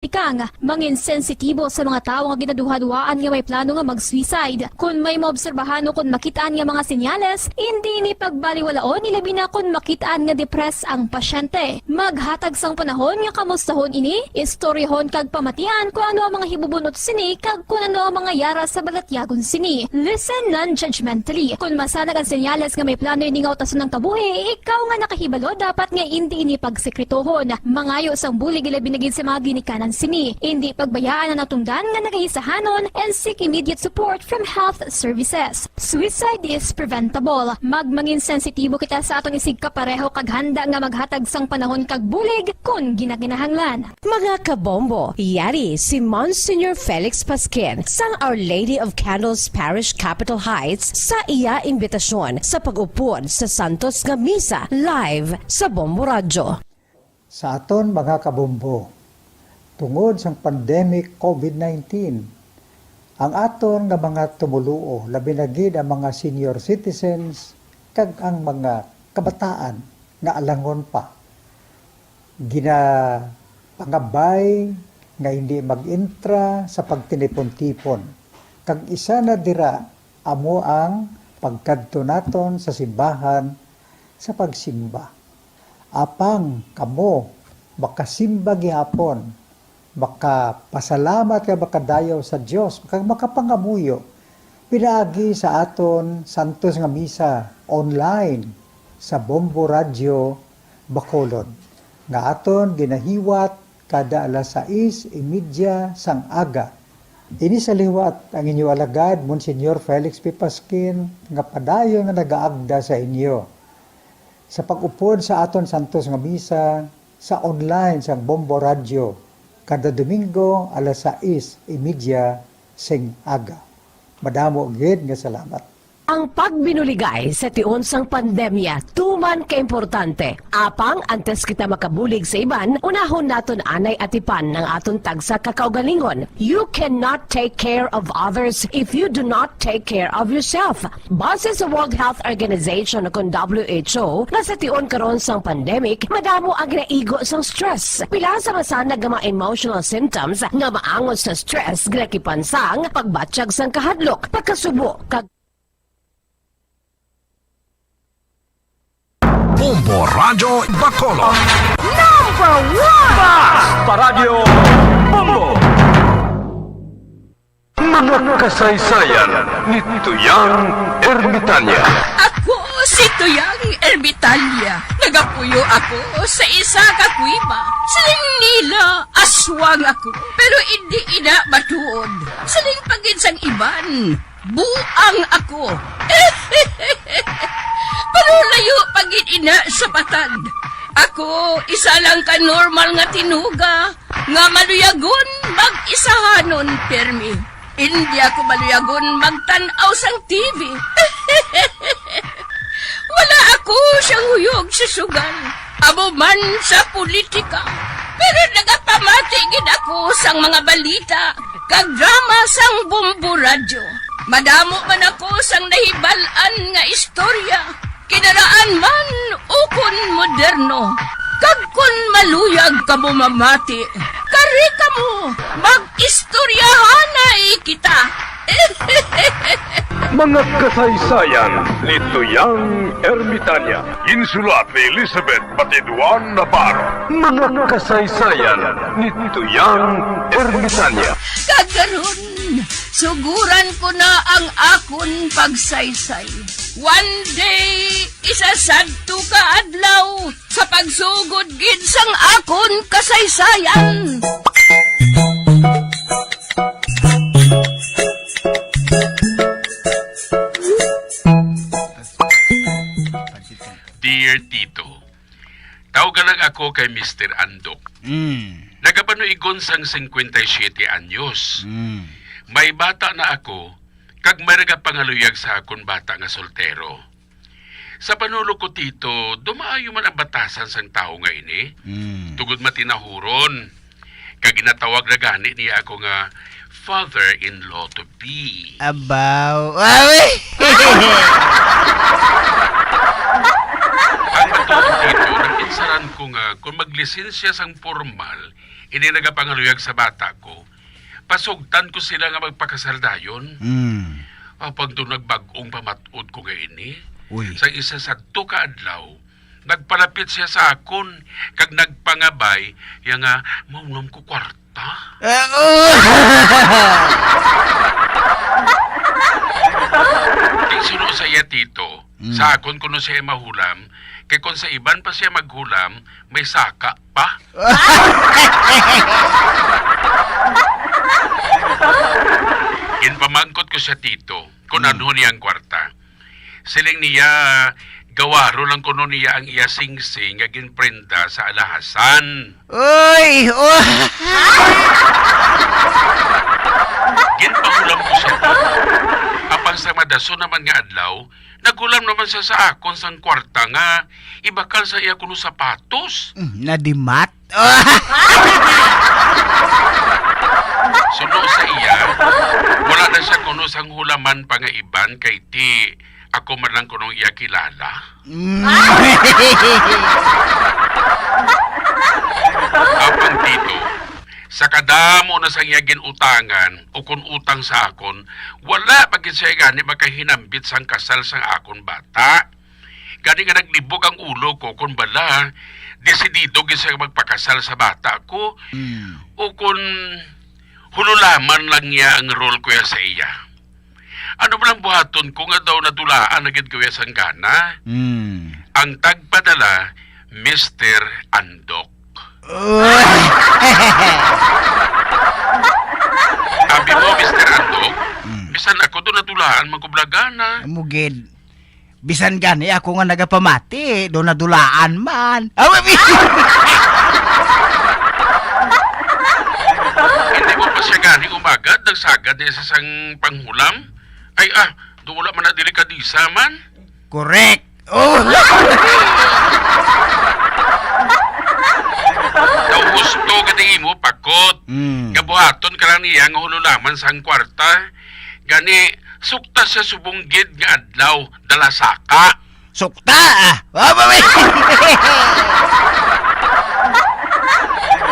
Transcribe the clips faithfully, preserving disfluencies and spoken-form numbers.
Ikang, mangin sensitibo sa mga tawo nga ginaduhaduhaan nga may plano nga mag-suicide. Kon may maobserbahan o kon makit-an nga mga senyales, indi ini pagbaliwalaon, ilabi na kon makit-an nga depressed ang pasyente. Maghatag sang panahon nga kamustahon ini, istoryahon kag pamatian kon ano ang mga hibubunot sini kag kon ano ang mga yara sa balatyagon sini. Listen non-judgmentally. Kon masanag ang senyales nga may plano ini nga utason ang kabuhi, ikaw nga nakahibalo dapat nga indi ini pagsekretohon. Mangayo sang bulig, ilabi na gid sa mga ginikanan sini. Indi pagbayaan ang natungdan nga nagahisahanon and seek immediate support from health services. Suicide is preventable. Magmangin sensitibo kita sa aton isigkapareho kag handa nga maghatag sang panahon kag bulig kon ginakinahanglan. Mga kabombo, yari si Monsignor Felix Pasquin sang Our Lady of Candles Parish, Capitol Heights, sa iya imbitasyon sa pag-upod sa Santos nga Misa live sa Bombo Radyo. Sa aton mga kabombo, tungod sang pandemic COVID nineteen, ang aton nga mga tumoluo, labi na gid ang mga senior citizens kag ang mga kabataan nga alangon pa, ginapangabay nga hindi mag-intra sa pagtinipon-tipon, kag isa na dira amo ang pagkadto naton sa simbahan sa pagsimba. Apang kamo makasimba gihapon, makapasalamat kag makadayaw sa Dios, kag makapangamuyo pinaagi sa aton santos nga misa online sa Bombo Radyo Bacolod, nga aton ginahiwat kada alas sais y media sang aga. Ini sa liwat ang inyo alagad, Monsignor Felix P. Pasquin, nga padayon nga nagaagda sa inyo sa pag-upod sa aton santos nga misa sa online sang Bombo Radyo kada Domingo alas sais y media sing aga. Madamo gid nga salamat. Ang pagbinuligay sa tion sang pandemya tuman ka importante. Apang antes kita makabulig sa iban, unahon naton anay atipan ang aton tagsa ka kaugalingon. You cannot take care of others if you do not take care of yourself. Base sa World Health Organization o kon W H O, nga sa tion karon sang pandemic, madamo ang ginaigo sang stress. Pila sa masanag nga mga emotional symptoms nga maangot sa stress ginakipan sang pagbatyag sang kahadlok, pagkasubo, kag Bombo Radyo Bacolod. Number one! Basta Radyo Bombo! Mga kasaysayan ni Tuyang Ermitanya. Ako si Tuyang Ermitanya. Nagapuyo ako sa isa ka kuweba. Siling nila, aswang ako. Pero indi ina matuod. Siling pa gid sang iban, buang ako. Pero layo pa gid ina sa patad. Ako, isa lang ka normal nga tinuga nga maluyagon mag-isahanon pirmi. Indi ako maluyagon magtan-aw sang T V. Wala ako siyang huyog sa sugal, amo man sa politika. Pero nagapamati gid ako sang mga balita kag drama sang Bombo Radyo. Madamo man ako sang nahibal-an nga istorya, kinaraan man ukon moderno. Kag kon maluyag kamo mamati, kari kamo, mag-istoryahanay kita. Mga kasaysayan ni Tuyang Ermitanya. Ginsulat ni Elizabeth Batiduan Navarro. Mga kasaysayan ni Tuyang Ermitanya. Kag karon, suguran ko na ang akon pagsaysay. One day, isa sadto ka adlaw, sa pagsugod gid sang akon kasaysayan. Dear Tito, tawga lang ako kay Mister Andok. Mm. Nagapanuigon sang singkwenta y siyete anyos. Mm. May bata na ako, kag may nagapangaluyag sa akon bata nga soltero. Sa panulog ko, Tito, dumaayo man ang batasan sang tawo nga ini. Mm. Tungod matinahuron, kag ginatawag na gani niya ako nga father-in-law to be. Abaw. Awi! Ang matuod, Tito, nakinsaran ko nga kung maglisensya sang pormal, Ini nagapangaluyag sa bata ko. Pasugtan ko sila nga magpakasal dayon. Mm. Apang do nagbag-ong pamat-od ko nga ini, Uy. Sa isa sadto ka adlaw, nagpalapit siya sa akon kag nagpangabay iya nga mahulam ko kwarta. Ah, oh. Tingsuno sa iya, tito. Mm. Sa akon kuno siya mahulam, kay kon sa iban pa siya maghulam, may saka pa. Ginpamangkot ko siya, tito, kung Hmm. ano niya ang kwarta. Siling niya, gawaro lang kuno niya ang iya singsing nga ginprenda sa alahasan. Uy! Oh! Ginpahulam ko siya, tito. Apang sa madason naman nga adlaw, naghulam naman siya sa akon sang kwarta nga ibakal sa iya kuno sapatos. Mm, nadimat? Suno sa iya, wala na siya kuno sang hulaman pa nga iban kay ti ako man lang kunong iya kilala. Mm. Apang, tito, sa kadamo na sang iya gin-utangan o kun utang sa akon, wala pa gid siya gani makahinambit sang kasal sang akon bata. Gani nga naglibog ang ulo ko kon bala desidido gid siya magpakasal sa bata ko, Mm. o kon hululaman lang niya ang role ko ya sa iya. Ano ba lang buhaton ko nga daw nadulaan na gid ko ya sang gana? Mm. Ang tagpadala, Mister Andok. Uy. Abi mo, Mister Andok, Mm. bisan ako do nadulaan man ko bala gana. Amo gid. Bisan gani ako nga nagapamati, do nadulaan man. Awa, bi- Hindi mo pa siya gani umagad, nagsagad niya sa sang panghulam? Ay, ah, do wala man na delikadisa man. Correct. Oh. Daw husto ka di imo, pakot. Mm. Gabuhaton ka lang niya nga hululaman sang kwarta. Gani, sukta sa subong gid nga adlaw, dala saka. Sukta, ah. Wa ba, may-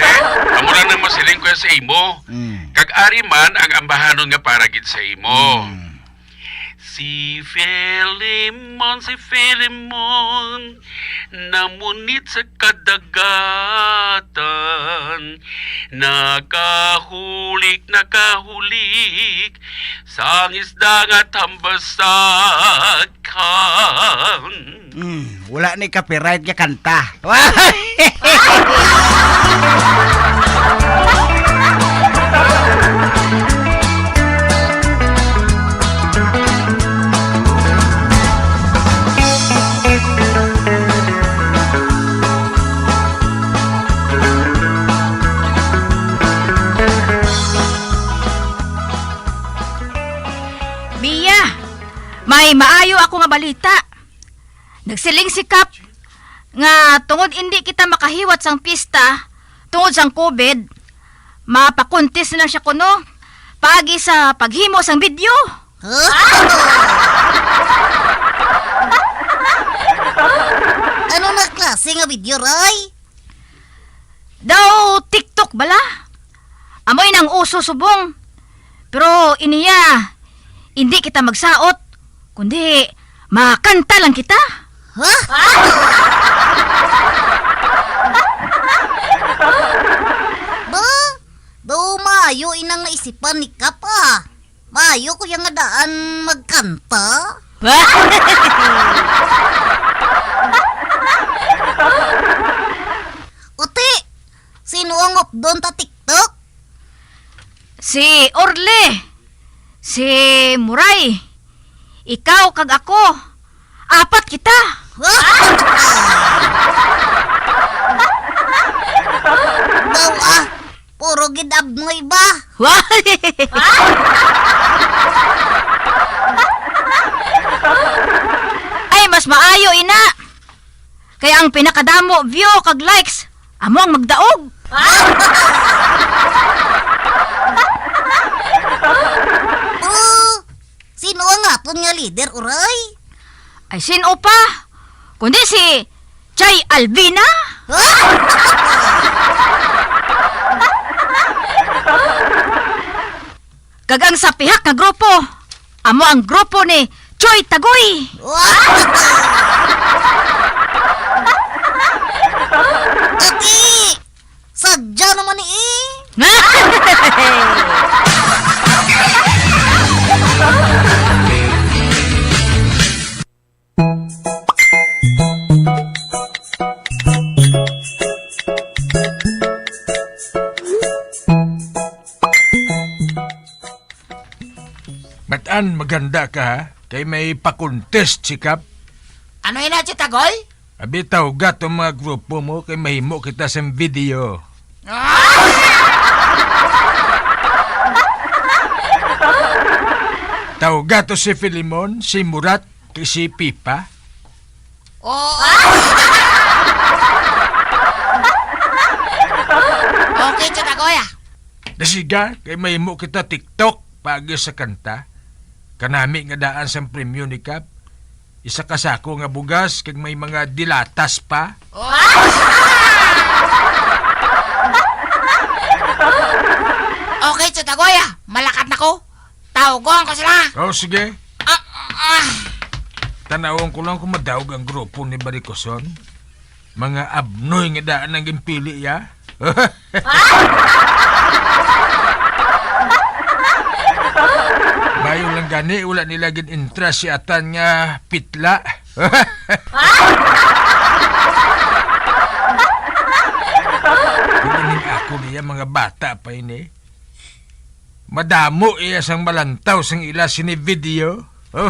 Eh, amo lang nang masiling ko sa imo. Mm. Kag ari man ang ambahanon nga para gid sa imo. Mm. Si Filemon, si Filemon, namunit sa kadagatan, nakahulik, nakahulik, sang isda nga tambasakan. Hmm, wala ni copyright nga kanta. Mia, may maayo ako nga balita. Nagsiling si Kap nga tungod indi kita makahiwat sang pista tungod sang covid, mapakuntis na lang siya kuno paagi sa paghimo sang video. Ano na klase nga video, Ray? Daw TikTok bala? Amoy nang uso subong. Pero iniya, hindi kita magsaot, kundi makanta lang kita. Ha? Ba? Daw maayo inang naisipan ni Kap, ah. Maayo ko yang nga daan magkanta. Uti, sino ang updon ta TikTok? Si Orly, si Muray, ikaw kag ako. Apat kita. Daw, ah, puro gid abnoy ba? Ay, mas maayo ina. Kay ang pinakadamo view kag likes, amo ang magdaog. Oh, sino ang aton nga leader, uray? Ay, sino pa? Kundi si Chay Alvina? Kag ang sa pihak nga grupo, amo ang grupo ni Choy Tagoy. Ati! Sadya naman ni eh. Matan, maghanda ka, ha? Kay may pa-contest si Kap. Ano ina, Titagoy? Abi, tawga tong mga grupo mo kay mahimo kita sang video. Ah! Tawga to si Filemon, si Murat, kay si Pipa. Oo. Okay, Titagoy, ah. Dasiga, kay mahimo kita TikTok paagi sa kanta. Kanami nga daan sang premyo ni Kap. Isa ka sako nga bugas kag may mga dilatas pa. Okay, Titagoy, ah. Malakat na ko. Tawgon ko sila. Oh, sige. Ah, ah. Tanawon ko lang kung madaog ang grupo ni Barikoson. Mga abnoy nga daan ang ginpili, ya. Bayo lang gani, wala nila gin-intra si Atan nga pitla. Kung ining ako niya, mga bata pa ini. Madamo iya sang malantaw sang ila sini video. Oh.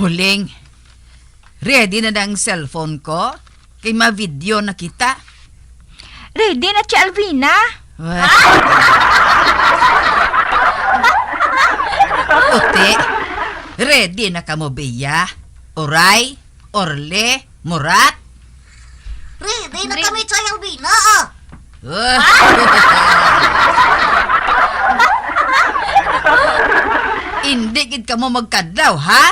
Huling, ready na ang cellphone ko? Kay ma-video na kita. Ready na, Tia Alvina. Uti, ready na kamo, Bea, Oray, Orly, Murat? Ready na Re- kami, Tia Alvina, ah. Hindi gid kamo magkadlaw, ha?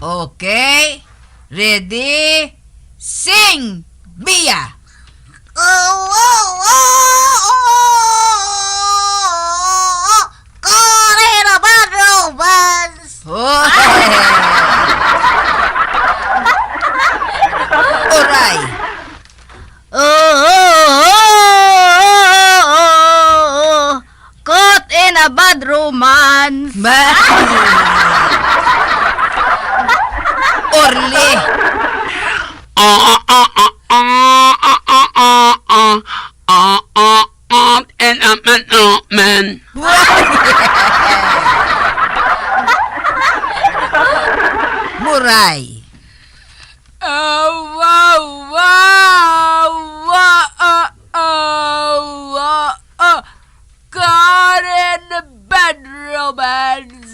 Okay. Ready? Sing! Bea! Oh, oh, oh, oh, oh, oh, oh. Kore na ba, romance? Oh. Oray. Oh, oh, oh, oh, oh, oh. Caught in a bad romance. Ba- Orly. Ah, ah, ah, ah, ah, ah, ah, ah, ah, ah, ah, ah, and, um, and, oh, man. Muray. Awa, awa, awa, awa, ah. Karen Bad Romance.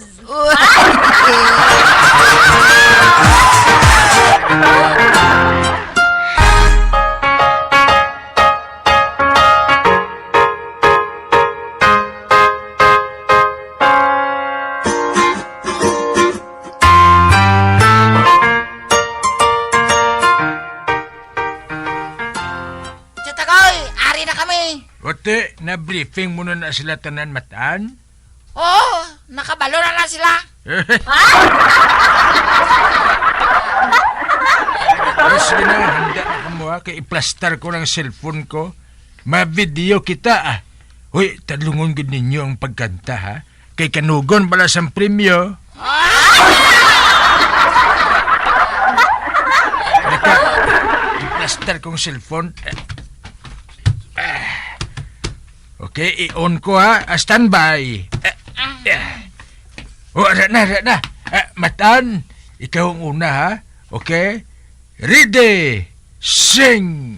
Tiyatagoy, ari na kami. Wati, na-briefing mo na na sila tanan, Matan? Oo, nakabalo na na sila. Ha? O, sige na, handa na kamo, ha, kay iplastar ko ng cellphone ko. Ma-video kita, ah. Hoy, talungon gud ninyo ang pagkanta, ha? Kay kanugon bala sang premyo. Teka, iplastar kong cellphone. Okay, i-on ko, ha. Ah, standby. Oh, ara na, ara na. Ah, Matan, ikaw ang una, ha. Okay? Ready, sing!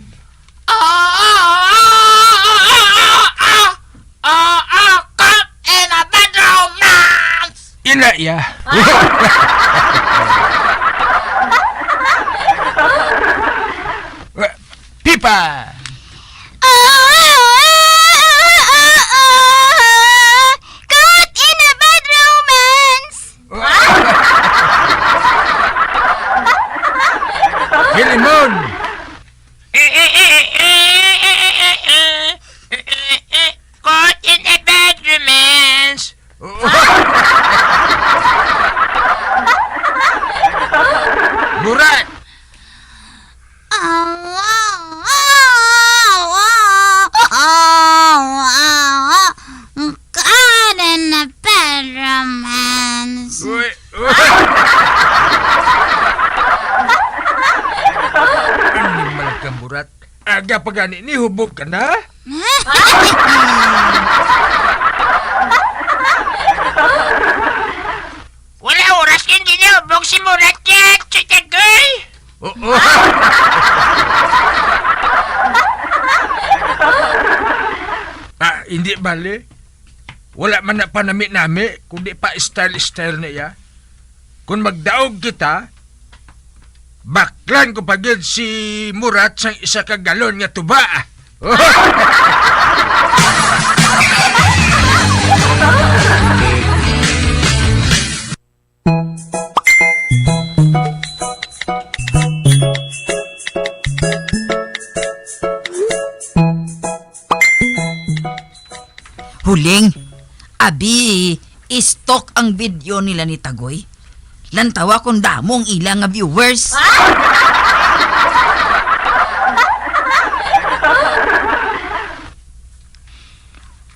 Ina iya. Ah! pa. Caught in a bad romance. Filemon! Caught in a bad romance. Burat! Caught in a bad romance. Uy, uy. Animal ka, Burat. Aga pa gani ni, hubog ka na? Wala oras, hindi na hubog si Murat, Kat, sa Tagoy. Oo. Ah, hindi bale. Wala man na panami-nami, kundi pa style-style na iya. Kung magdaog kita, baklan ko pa gid si Murat sang isa ka galon nga tuba. Huling, abi, i-stalk ang video nila ni Tagoy. Lantawa kung damo ang ila nga viewers.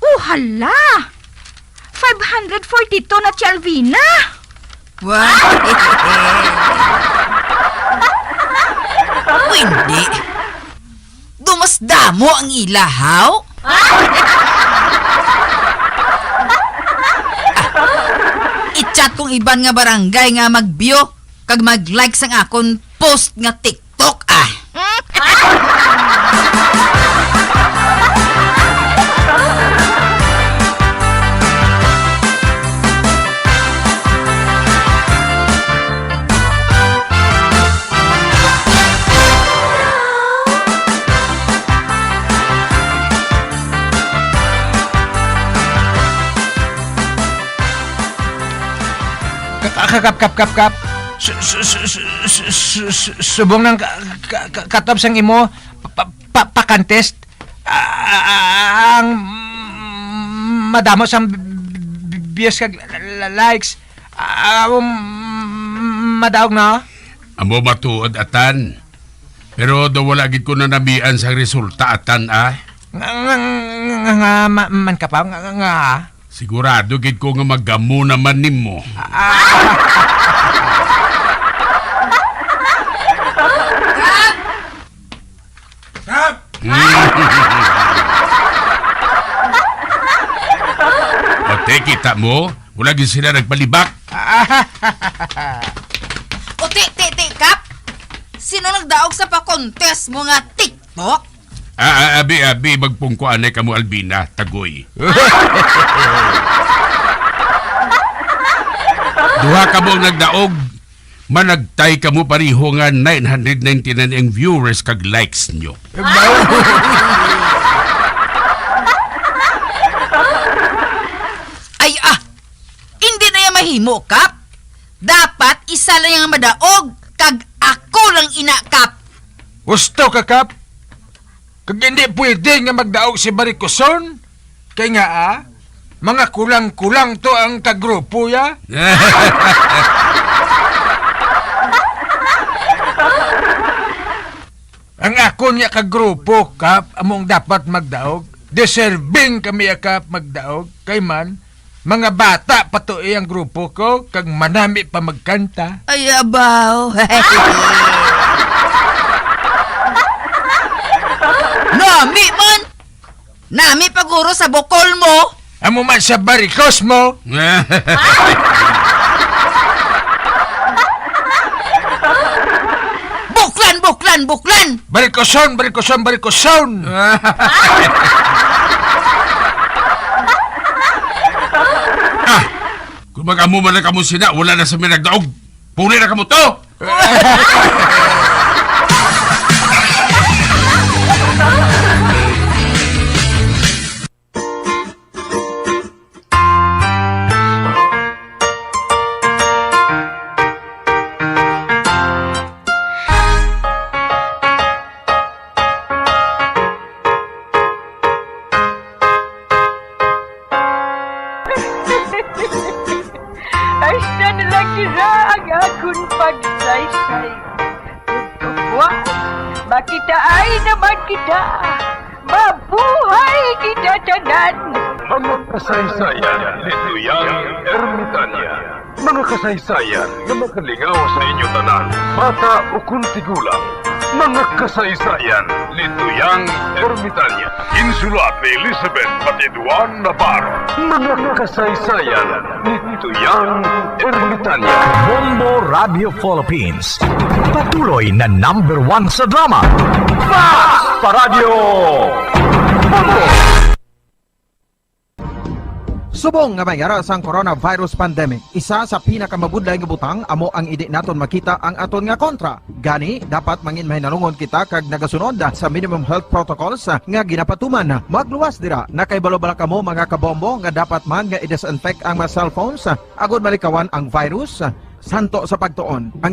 Oh, hala! Five hundred forty-two na si Alvina. Wow! Pwede. Do mas damo ang ila, haw? Ah, i-chat kong iban nga barangay nga mag-view kag mag-like sang akon post nga TikTok, ah. Ka-, ka-, kap, kap, kap, kap. Su-, su-, su-, subong nang ka-, ka-, ka-, katob sang imo pa-, pa-, pa-contest. Ah, ang madamo sang b-, b-, views kag la-, la-, likes. Ah, um, madaog na. Amo matuod, Atan. Pero daw wala gid ko nanamian sang resulta, Atan, ah. Nga, nga, nga, nga, nga, ma-, man ka pa, nga, nga, nga. Sigurado gid ko nga magamo naman nimo. Ah. Kap! O, te, kita mo? Wala gid sila nagpalibak. O, te, te, te, Kap! Sino nagdaog sa pa-contest mo nga TikTok? Ah, ah, abi, abi, magpungko anay kamo, Alvina, Tagoy. Duha kamo ang nagdaog. Managtay kamo pareho nga nine hundred ninety-nine ang viewers kag likes nyo. Ay, ah! Hindi na yan mahimo, Kap. Dapat isa lang ang madaog, kag ako lang ina, Kap. Gusto ka, Kap? Kag hindi pwede nga magdaog si Barikoson. Kay nga, ah, mga kulang-kulang to ang kagrupo, ya. Ang akon nga kagrupo, Kap, among dapat magdaog. Deserving kami, ya, Kap, magdaog. Kay man, mga bata pa to, eh, ang grupo ko, kag manami pa magkanta. Ay, abaw. Nami man! Nami pa guro sa bukol mo. Amo man sa barikos mo. Buklan, buklan, buklan! Barikoson, barikoson, barikoson! Ah, kung mag-amo man lang kamo sina, wala na sa mi nagdaog. Puli na kamo to! Ah, Saysay, tugtugwa, makitaay naman kita. Mabuhay kita tanan. Mga kasaysayan ni Tuyang Ermitania. Mga kasaysayan nga makalingaw sa inyo tanan, bata ukon tigulang. Mga kasaysayan ni Tuyang Ermitania. Insulat ni Elizabeth Patiduan Navarro. Mga kasaysayan ni Tuyang Ermitania. Bombo Radio Philippines, patuloy na number one sa drama. Fast Paradyo! Bombo! Subong nga may ara sang coronavirus pandemic, isa sa pinakamabudlay nga butang amo ang indi naton makita ang aton nga kontra. Gani, dapat mangin mahinalungon kita kag nagasunod sa minimum health protocols nga ginapatuman. Magluwas dira, nakahibalo bala kamo, mga kabombo, nga dapat man nga i-disinfect ang mga cellphones agod malikawan ang virus? Santo sa pagtuon, ang